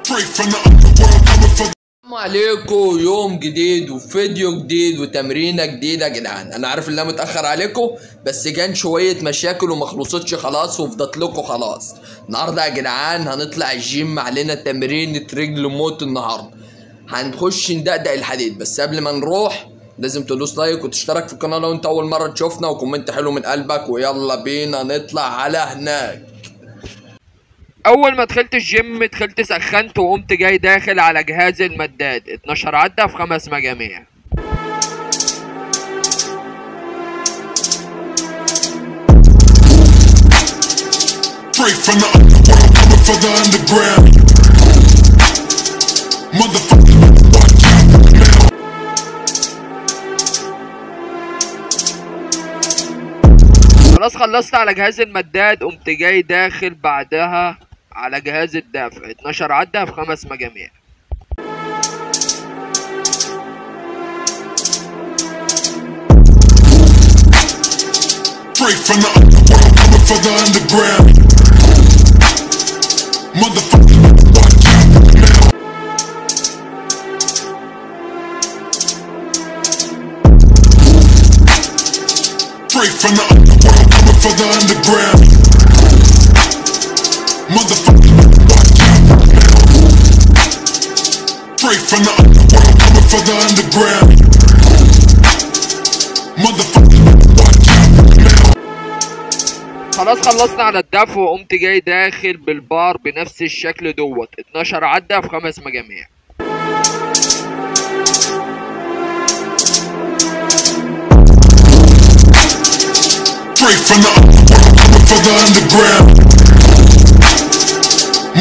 Straight from the underworld, coming for السلام عليكم. يوم جديد وفيديو جديد وتمرينه جديدة يا جدعان. انا عارف ان انا متاخر عليكم، بس كان شوية مشاكل وما خلصتش خلاص وفضلت لكم خلاص. النهارده يا جدعان هنطلع الجيم، علينا تمرينه رجل موت النهارده، هنخش ندقدق الحديد. بس قبل ما نروح لازم تدوس like وتشترك في القناة لو انت اول مرة تشوفنا، و comment حلو من قلبك، ويلا بينا نطلع على هناك. اول ما دخلت الجيم دخلت سخنت وقمت جاي داخل على جهاز المداد 12 عدة في 5 مجاميع. Straight from the underworld, coming for the underground. Motherfucker, watch out now. خلاص خلصت على جهاز المداد، قمت جاي داخل بعدها على جهاز الدفع 12 عدة في 5 مجاميع. Straight from the underworld, coming for the underground. Motherfucker, watch out now. Straight from the underworld, coming for the underground. Motherfucker, watch out now. Straight from the underworld, coming for the underground. Motherfucker, watch out now. خلاص خلصنا على الدفع وقمت جاي داخل بالبار بنفس الشكل دوت 12 عدة في 5 مجاميع. Straight from the underworld, coming for the underground.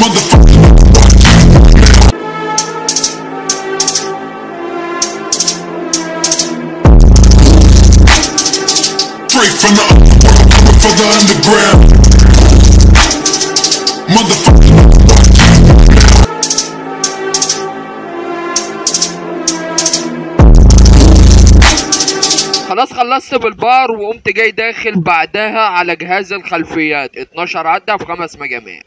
Motherfucker, watch out now. Straight from the underworld, coming for the underground. Motherfucker, watch out now. خلاص خلصت بالبار وقمت جاي داخل بعدها على جهاز الخلفيات 12 عدة في 5 مجاميع.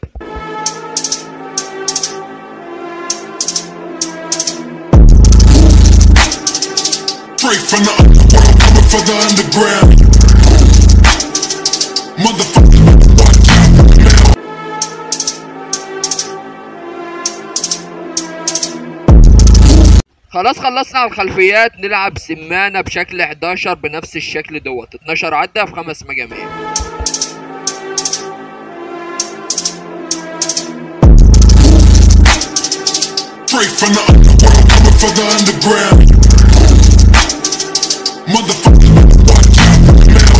Straight from the underworld, coming for the underground. Motherfucker, watch out now. خلاص خلصنا على الخلفيات، نلعب سمانة بشكل 11 بنفس الشكل دوت 12 عدة في 5 مجاميع. Straight from the underworld, coming for the underground. Motherfucker, watch out now.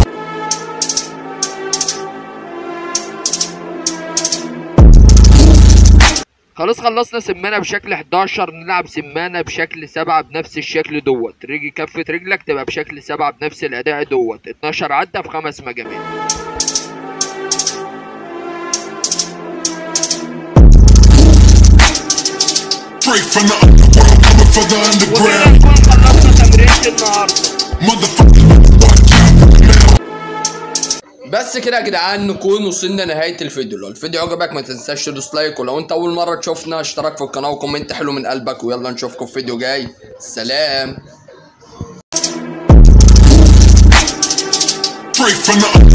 خلاص خلصنا سمانة بشكل 11، نلعب سمانة بشكل 7 بنفس الشكل دوت، رجل كفة رجلك تبقى بشكل 7 بنفس الأداء دوت 12 عدة في 5 مجاميع. Straight from the underworld, coming for the وكده underground. نكون خلصنا تمرينة النهارده. Motherfucker, watch out now. بس كده يا جدعان نكون وصلنا نهاية الفيديو. لو الفيديو عجبك ما تنساش تدوس like، ولو انت اول مرة تشوفنا اشترك في القناة و comment حلو من قلبك، ويلا نشوفكم في فيديو جاي. سلام. Straight from the